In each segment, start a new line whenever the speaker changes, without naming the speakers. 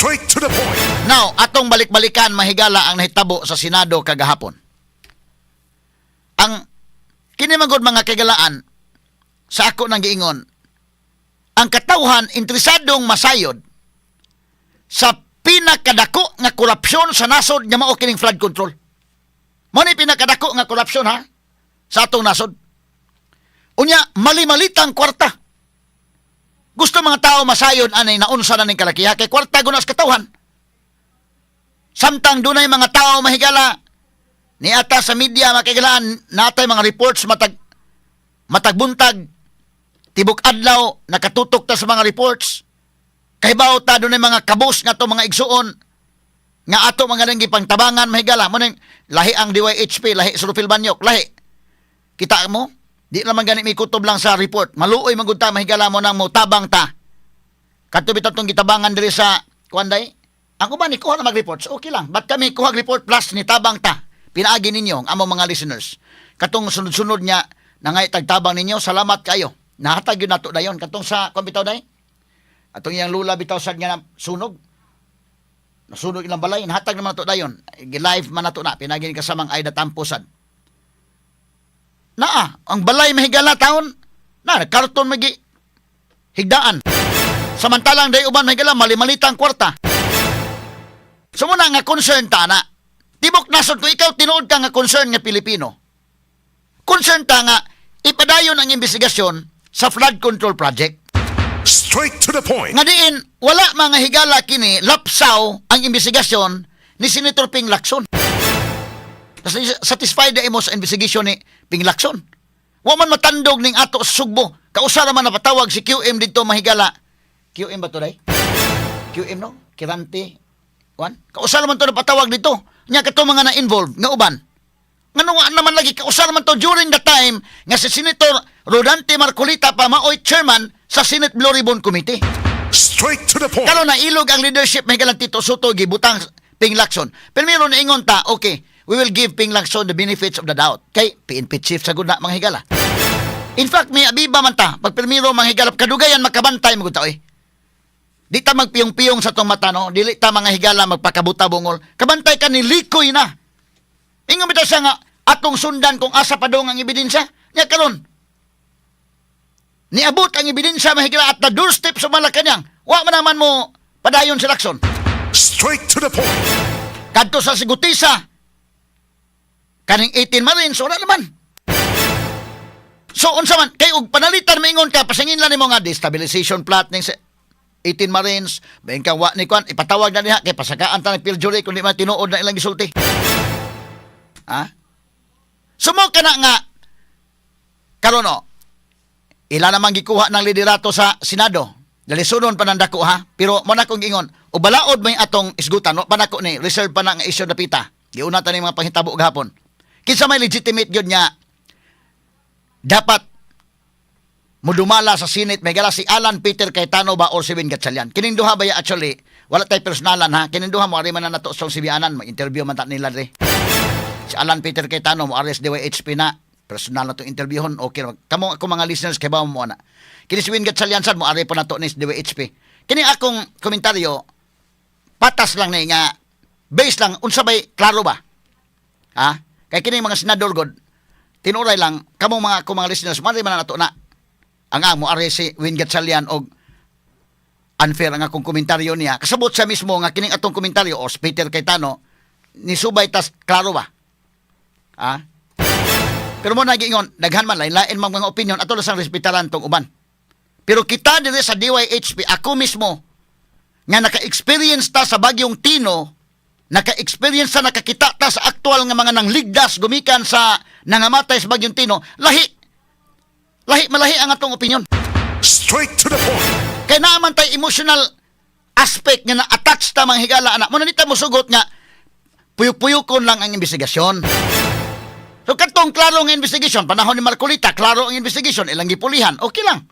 Straight to the point.
Now, atong balik-balikan, mahigala, ang nahitabo sa Senado kagahapon. Ang kini man gud, mga kahigalaan, sa ako nang giingon, ang katawhan interesadong masayod sa pinakadako nga korupsyon sa nasod nga mao kining flood control. Mao ni pinakadako nga korupsyon ha sa atong nasod. Unya mali-malitang kwarta. Gusto mga tao masayod anay naunsa na ning kalakiha kay kwarta guna sa katawhan. Samtang dunay mga tao, mahigala, niata sa media, makigalaan, natay mga reports matag matag buntag, tibok adlaw nakatutok ta sa mga reports. Kahibaw ta dunay mga kabus nga to mga igsuon nga ato mga nang gipangtabangan, mahigala mo ning lahi ang DYHP, lahi sa Rufil Banyok, lahi. Kita mo, di naman gani may kutob lang sa report. Maluoy man gud ta, mahigala, mo nang mo tabang ta. Kadto bitaw tong gitabangan diri sa kuan day. Ang uban ni kuha na mag-reports, okay lang. But kami kuha report plus ni tabang ta. Pinaagi ninyo ang among mga listeners. Katong sunod-sunod niya nangay tagtabang ninyo, salamat kayo. Nahatag yun nato dayon katong sa kuan bitaw day. Atong iyang lula bitaw sad nga na sunog. Nasunog ilang balay, nahatag naman nato dayon. Gi-live man nato na pinaagi ni kasamang Aida Tamposan. Naa, ang balay, mahigala, taon na karton magi higdaan. Samantalang day uban, mahigala, mali-malitang kwarta. So muna nga concern ta na. Tibok nasod, kung ikaw tinuod ka nga concern nga Pilipino, concern ta nga ipadayon ang investigasyon sa flood control project.
Straight to the point.
Nga diin wala, mga higala, kini lapsaw ang investigasyon ni Senator Ping Lacson. Satisfied na imo sa investigation ni Ping Lacson. Wa man matandog ning ato sa Sugbo. Kausa man napatawag si QM dito, mahigala. QM ba to day? QM no? Quirante. Juan? Kausa man to napatawag dito. Nya kato mga na-involved nga uban. Ngano nga naman lagi kausa man to during the time nga si Senator Rodante Marcoleta pa maoy chairman sa Senate Blue Ribbon Committee.
Straight to the point.
Karon nailog ang leadership, may galang Tito Sotto, gibutang Ping Lacson. Pero meron ingon ta, okay, we will give Ping Lacson the benefits of the doubt. Kay PNP chief sa gud na, mga higala. In fact, may abiba man ta. Pag pirmiro, mga higala, kadugayan makabantay mo ta oy. Di ta magpiyong-piyong sa tong mata, no? Dili ta, mga higala, magpakabuta bungol. Kabantay ka ni likoy na. Ingon bitaw siya nga atong sundan kung asa pa dong ang ebidensya. Nya karon niabot ang ebidensya, mahigala, at the doorstep sa Malacanang. Wa man naman mo padayon si Lacson.
Straight to the point.
Kadto sa Sigutisa. Kaning 18 Marines, wala naman. So unsa man kay og panalitan maingon ka pasingin lang nimo nga destabilization plot ning sa 18 Marines, bahin ka wa ni kwan ipatawag na diha kay pasakaan ta ng perjury kung di man tinuod na ilang gisulti. Ha? Sumo ka na nga karon no, ila namang gikuha ng liderato sa Senado. Dalisunon pa ng dako ha. Pero mo na kong ingon, o balaod may atong isgutan, no, pa nako ni reserve pa na nga issue dapita. Giuna ta ni mga panghitabo gahapon. Kinsa may legitimate gyud nga dapat mudumala sa Senate, may gala, si Alan Peter Cayetano ba or si Win Gatchalian? Kining duha ba ya, actually, wala tay personalan ha. Kining duha mo ari man na nato sa Sibianan, mag-interview man ta nila dre. Si Alan Peter Cayetano mo ari sa DYHP na personal na itong interviewhon, okay ra. Kamo ako mga listeners kay ba mo ana. Kini si Win Gatchalian sad mo ari pa nato ni sa DYHP. Kini akong komentaryo patas lang ni nga base lang unsa bay klaro ba? Ha? Kay kini mga senador god tinuray lang kamo mga ako mga listeners mari man na nato na ang amo ari si Win Gatchalian og unfair ang akong komentaryo niya. Kasabot siya mismo nga kining atong komentaryo o si Peter Cayetano ni subay tas klaro ba? Ha? Pero mo nagiingon, daghan man lain-lain man mga opinion ato lang sang respetaran tong uban. Pero kita diri sa DYHP, ako mismo nga naka-experience ta sa bagyong Tino, naka-experience ta, nakakita ta sa aktual nga mga nangligdas gumikan sa nangamatay sa bagyong Tino, lahi. Lahi malahi ang atong opinion.
Straight to the point.
Kay naa man tay emotional aspect nga na-attach ta, mga higala, anak. Mo na nita mo sugot nga puyok-puyokon lang ang investigasyon. So katong klaro nga investigation, panahon ni Marcoleta, klaro ang investigation, ilang gipulihan, okay lang.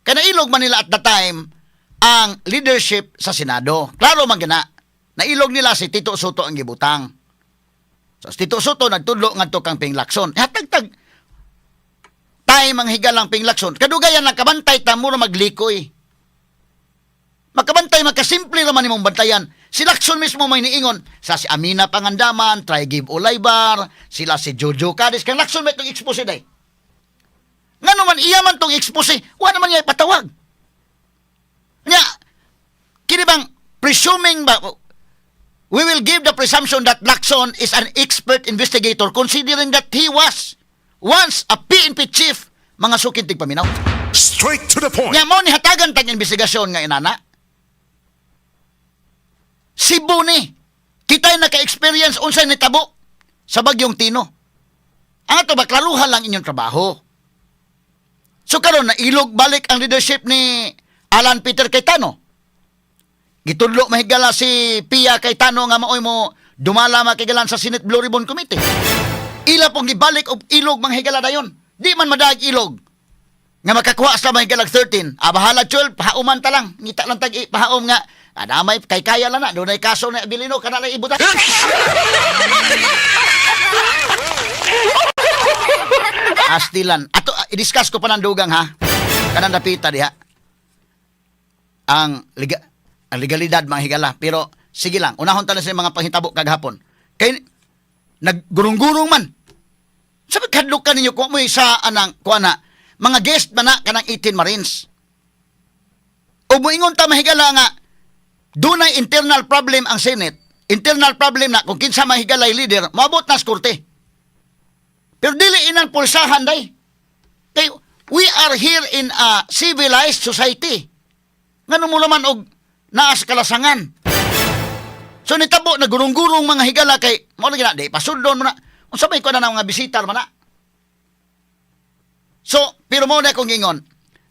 Kay nailog man nila at the time ang leadership sa Senado. Klaro man gina. Nailog nila, si Tito Sotto ang gibutang. So si Tito Sotto nagtudlo ngadto kang Ping Lacson. Hatag tag time ang higalang Ping Lacson. Kadugayan lang kabantay ta mura maglikoy. Makabantay, makasimple raman imong bantayan. Si Lacson mismo may niingon sa si Amina Pangandaman, Trygve Olaivar, sila si Jojo Cadiz. Kang Lacson may itong expose day. Nga naman, iya man tong expose, wa naman niya ipatawag. Nya, kini bang presuming ba, we will give the presumption that Lacson is an expert investigator considering that he was once a PNP chief, mga suking tigpaminaw.
Straight to the point.
Nya mo ni hatagan tag investigasyon nga inana. Cebu ni. Kita'y naka-experience unsay nitabo sa bagyong Tino. Ang ato ba, klaruhan lang inyong trabaho. So karon na ilog balik ang leadership ni Alan Peter Cayetano. Gitudlo mahigala si Pia Cayetano nga maoy mo dumala makigalan sa Senate Blue Ribbon Committee. Ila pong gibalik og ilog mga higala dayon. Di man madaag ilog nga makakuha sa mga higalag 13. Ah, bahala 12, pahauman ta lang. Ngita lang tag pahaom nga. Adamay kay kaya lang na. Dunay kaso na Abilino, kana lang ibuta. Astilan. Ato, i-discuss ko pa ng dugang ha. Kanang dapita diha. Ang legalidad mga higala. Pero sige lang, unahon ta na sa mga panghitabo kagahapon. Kay naggurong-gurong man. Sabi kadlok ka ninyo kung mo sa anang kuha na mga guest man na kanang 18 Marines. O moingon ta mahigala nga dunay internal problem ang Senate. Internal problem na kung kinsa mahigalay leader, moabot na sa korte. Pero dili inang pulsahan day. Kay we are here in a civilized society. Ngano mo naman og naa sa kalasangan. So nitabo na gurong-gurong mga higala kay mo lagi na di pasundon mo na. Unsa may kuha na ng mga bisita man na. So, pero mo na akong ingon,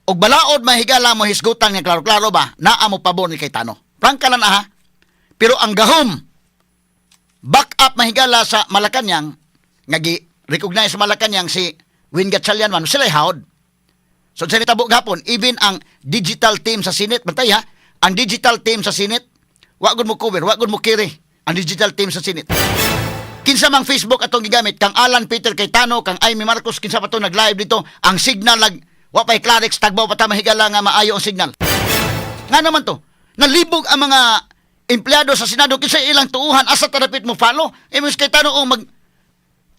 og balaod mahigala mo hisgutan nga klaro-klaro ba, naa mo pabor ni Cayetano. Prangka lang na ha. Pero ang gahom, back up mahigala sa Malacanang, nga gi-recognize sa Malacanang si Win Gatchalian man, sila hawd. So sa nitabo gahapon, even ang digital team sa Senate, bantay ha, ang digital team sa Senate, wa gud mo cover, wa gud mo kiri ang digital team sa Senate. Kinsa mang Facebook atong gigamit kang Alan Peter Cayetano, kang Imee Marcos, kinsa pa to nag-live dito, ang signal lag wa pay Clarex tagbaw pa ta mahigala nga maayo ang signal. Nga naman to, nalibog ang mga empleyado sa Senado kinsa ilang tuuhan asa ta dapit mo follow. Eh mas Cayetano o mag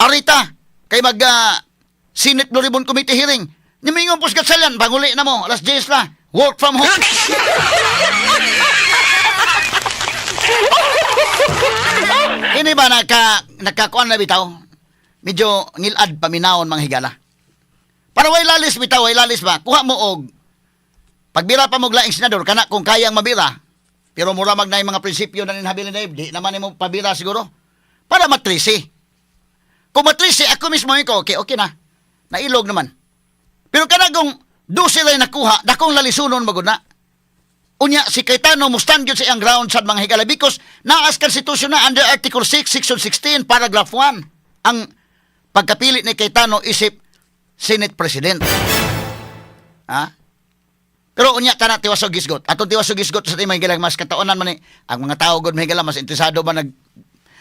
arita kay mag Senate Blue Ribbon Committee hearing. Nimingon po sa Gatchalian, panguli na mo, alas 10 na, work from home. Ini ba nakakuan na bitaw? Medyo ngilad paminawon mga higala. Para way lalis bitaw, way lalis ba? Kuha mo og pagbira pa mo og laing senador kana kung kayang mabira. Pero mura mag na yung mga prinsipyo na ninhabilin na di naman nimo pabira siguro. Para matrisi. Kung matrisi, ako mismo ko, okay, okay na. Nailog naman. Pero kana kung 12 lang nakuha, dakong lalisunon magud na. Unya, si Cayetano mustand yun sa iyang ground sa mga higala because naas konstitusyon na under Article 6, Section 16, Paragraph 1 ang pagkapili ni Cayetano isip Senate President. Ha? Pero unya kana tiwas og gisgot. Atong tiwas og gisgot sa mga higala mas kataonan man ni ang mga tao gud mga higala mas interesado ba nag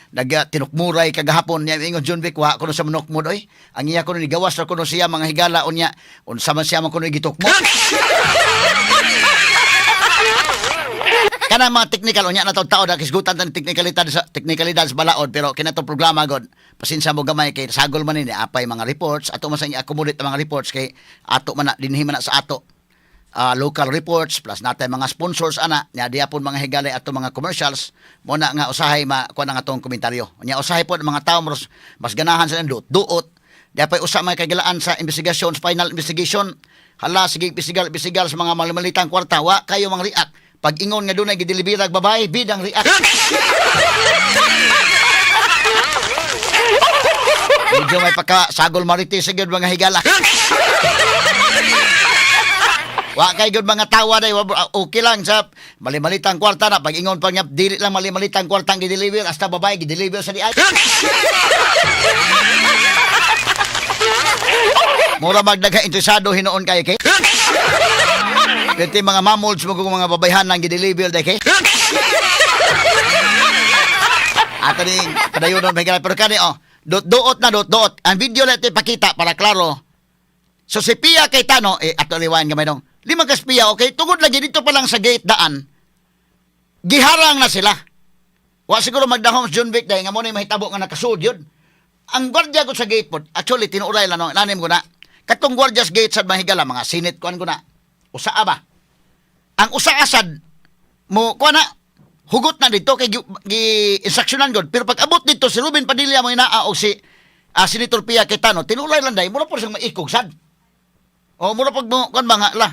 nag tinukmuray kagahapon niya ingon John Vic wa kuno sa manukmod oy. Ang iya kuno nigawas ra kuno siya mga higala unya unsa man siya man kuno gitukmod. Kana mga technical unya na tao na kisgutan ta ni teknikalidad sa teknikalidad sa balaod pero kinato programa god pasensya mo gamay kay sagol man ini apay mga reports ato man sa i-accommodate ang mga reports kay ato man na dinhi man na sa ato local reports plus natay mga sponsors ana nya diya pud mga higalay ato mga commercials mo na nga usahay ma kuan ang atong komentaryo nya usahay pod ang mga tao mas ganahan sa duot duot diya pay usa may kagilaan sa investigasyon, final investigation. Hala, sige bisigal bisigal sa mga malimalitang kwarta wa kayo mga react pag ingon nga dunay gideliberag babae bidang react. Medyo may pagka sagol marites sa gyud mga higala. Wa kay gyud mga tawa day okay lang sa malimalitang kwarta na pag ingon pa niya dili lang malimalitang kwarta ang gideliver hasta babae gideliver sa diay. Mura magdaga interesado hinuon kay kay. Pwede mga mamols mo kung mga babayhan ang gideliver day kay. Ato ni padayon may pero kani oh. Dot duot na dot duot. Ang video lang ito ipakita para klaro. So si Pia Cayetano, eh, ato rewind gamay dong. Lima kas Pia, okay? Tungod lagi dito pa lang sa gate daan. Giharang na sila. Wa siguro magdahom si John Vic dahil nga mo na mahitabo nga nakasud yun. Ang gwardiya ko sa gate po, actually tinuray lang no, nanim ko na. Katong gwardiya sa gate sa mahigala, mga sinit kuan ko na. Usaa ba? Ang usa asad mo kuan na hugot na dito kay gi instructionan god, pero pag abot dito si Ruben Padilla mo inaa o si Senator Pia Cayetano, tinulay lang dai, mura po siyang maikog sad. O mura pag mo kuan mga la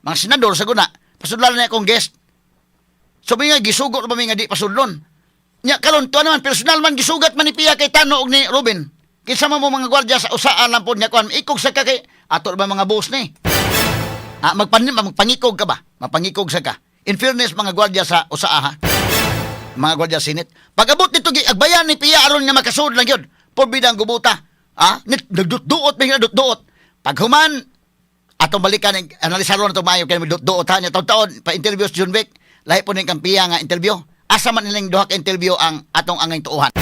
mga senador sa guna pasudlan na akong guest. So may nga gisugo ba, may nga di pasudlon. Nya karon tuwa naman personal man gisugat man ni Pia Cayetano og ni Ruben. Kinsa man mo mga gwardiya sa usaan lang pod niya kuan ikog sa ka kay ato ba mga boss ni. Magpangikog ka ba? Mapangikog sa ka. In fairness, mga gwardiya sa usaa ha. Mga gwardiya sinit. Pag-abot nito gi agbayan ni Pia aron nga makasud lang yun. Porbida ang gubuta. Ah, nagdutduot may nagdutduot. Paghuman atong balikan analisaro na to maayo kay magdutduot ha niya taon-taon pa interview si John Vic. Lahi po ning kang Pia nga interview. Asa man nilang duha ka interview ang atong angay tuohan.